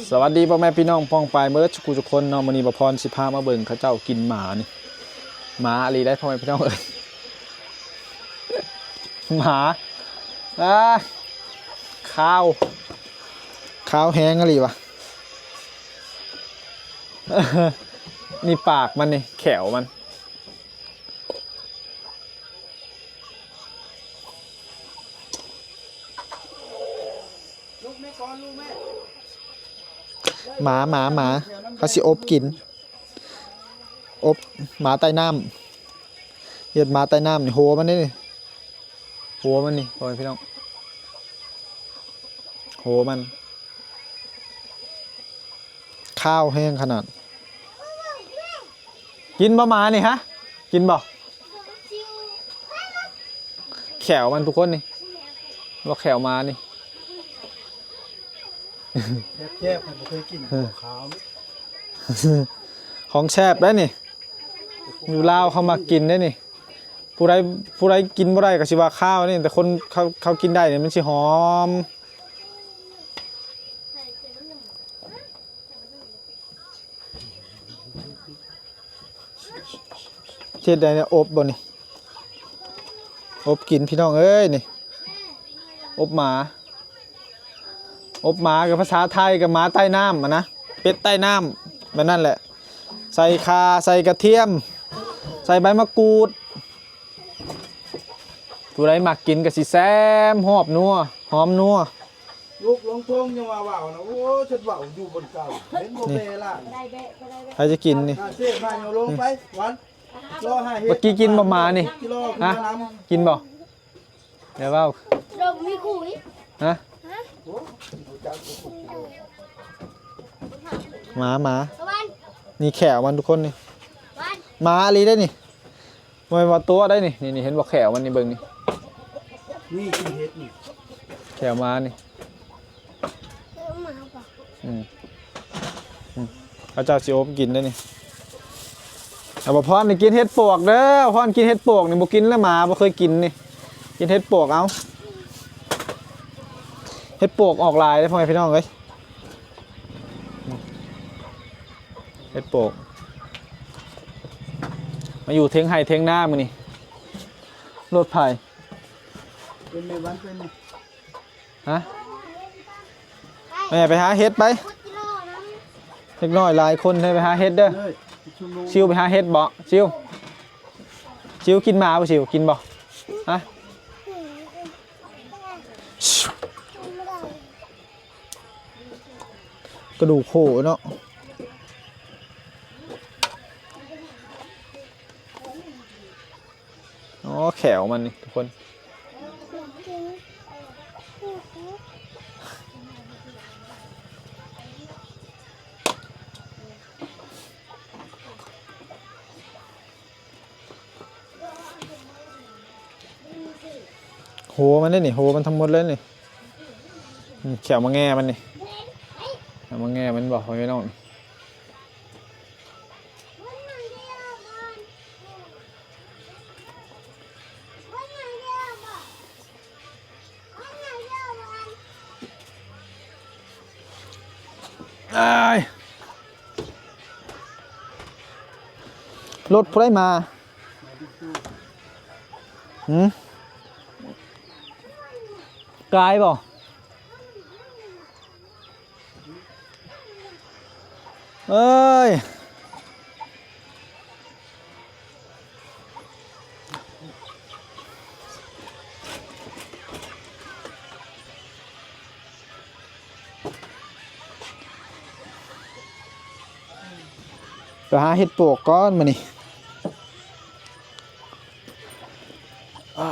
ສະຫວັດດີພໍ່ແມ່ພີ່ນ້ອງປ້ອງປາຍເໝິດທຸກຜູ້ທຸກຄົນເນາະ. ມື້ນີ້ບ່າວພອນຊິພາມາເບິ່ງເຂົາເຈົ້າກິນໝານີ້ ໝາອີ່ຫຼີໄດ໋ພໍ່ແມ່ພີ່ນ້ອງເອີຍ. ໝາ ອາ ຄາວ ຄາວແຮງອີ່ຫຼີວະ. ນີ້ປາກມັນນີ້ ແຂ້ວມັນ. ໝາ ໝາ ໝາ ເຂົາຊິອົບກິນ ອົບໝາໃຕ້ນ້ຳ ເຮັດໝາໃຕ້ນ້ຳນີ້ ຫົວມັນເດ້ນີ້ ຫົວມັນນີ້ ພໍ່ແມ່ພີ່ນ້ອງ ຫົວມັນ ຄາວແຮງຂະໜາດ. ກິນບໍ່ໝານີ້ ຮະ ກິນບໍ່? ແຂ້ວມັນທຸກຄົນນີ້ ບໍ່ແຂ້ວໝານີ້ ແຊບໆ ໃຜບໍ່ເຄີຍກິນ ເອີ ຂາວ ຂອງແຊບໄດ໋ນີ້ ຢູ່ລາວເຂົາມັກກິນໄດ໋ນີ້. ຜູ້ໃດ ຜູ້ໃດກິນບໍ່ໄດ້ກໍຊິວ່າຄາວນີ້ ແຕ່ຄົນເຂົາ ເຂົາກິນໄດ້ນີ້ມັນຊິຫອມ. ເຮັດໄດ້ແນວອົບບໍ່ນີ້ ອົບກິນພີ່ນ້ອງເອີຍນີ້ ອົບໝາ ອົບໝາກໍພາສາໄທກໍໝາໃຕ້ນ້ຳຫັ້ນນະ ເປັດໃຕ້ນ້ຳ ແບບນັ້ນແຫຼະ ໃສ່ຂ່າ ໃສ່ກະທຽມ ໃສ່ໃບມະກູດ. ຜູ້ໃດມັກກິນກໍຊິແຊມ ຫອມນົວ ຫອມນົວ. ລູກລົງທົ່ງຍັງວ່າເວົ້ານະ ໂອ້ ຈະເວົ້າຢູ່ບ່ອນເກົ່າ ເຫັນບໍ່ແບະລະ ໃຜຈະກິນນີ້ ອ່າ ເຊບມາເອົາລົງໄປ ຫວານ ລໍຫາເຫັດ ເມື່ອກີ້ກິນບໍ່ໝານີ້ ກິໂລ ຮະ ກິນບໍ່? ແລ້ວເວົ້າ ເຮົາບໍ່ມີຄຸຍ ຮະ ໝາ ໝາ ນີ້ແຂ້ວມັນທຸກຄົນນີ້ ໝາອີ່ຫຼີໄດ໋ນີ້. ບໍ່ແມ່ນວ່າຕົວະໄດ໋ນີ້ ນີ້ ນີ້ ເຫັນບໍ່ແຂ້ວມັນນີ້ ເບິ່ງນີ້ ນີ້ກິນເຫັດນີ້ ແຂ້ວໝານີ້ ເອີ ໝາບໍ່ ອືມ ອືມ ເຂົາເຈົ້າຊິອົບກິນໄດ໋ນີ້. ເອົາ ບ່າວພອນນີ້ກິນເຫັດປວກເດີ ບ່າວພອນກິນເຫັດປວກນີ້ ບໍ່ກິນແລ້ວ ໝາບໍ່ເຄີຍກິນນີ້ ກິນເຫັດປວກເອົາ ເຫັດປວກອອກຫຼາຍເດ້ພໍ່ແມ່ພີ່ນ້ອງເອີຍ. ເຮັດໂປກ ມາຢູ່ເທິງໄຮ່ເທິງນາມື້ນີ້ ລົດໃຜ ເປັນແມ່ວັນເປັນ ຮະ ແມ່ໄປຫາເຫັດໄປ ເດັກນ້ອຍຫຼາຍຄົນ ໄປຫາເຫັດເດີ ຊິວໄປຫາເຫັດບໍ່ ຊິວ ຊິວກິນໝາບໍ່ ຊິວກິນບໍ່ ຮະ? ກະດູກໂຄເນາະ ອໍ ແຂ້ວມັນນີ້ທຸກຄົນ ໂຫ ມັນເດ້ນີ້ ໂຫ ມັນທັງໝົດເລີຍນີ້ ນີ້ ແຂ້ວມາແງ່ມັນນີ້ ແຂ້ວມາແງ່ມັນບໍ່ ພໍ່ແມ່ພີ່ນ້ອງ ອ້າຍ ລົດຜູ້ໃດມາ? ຫື? ກາຍບໍ່? ເອີຍ ໄປຫາເຫັດປວກກ່ອນມື້ນີ້ ອາ.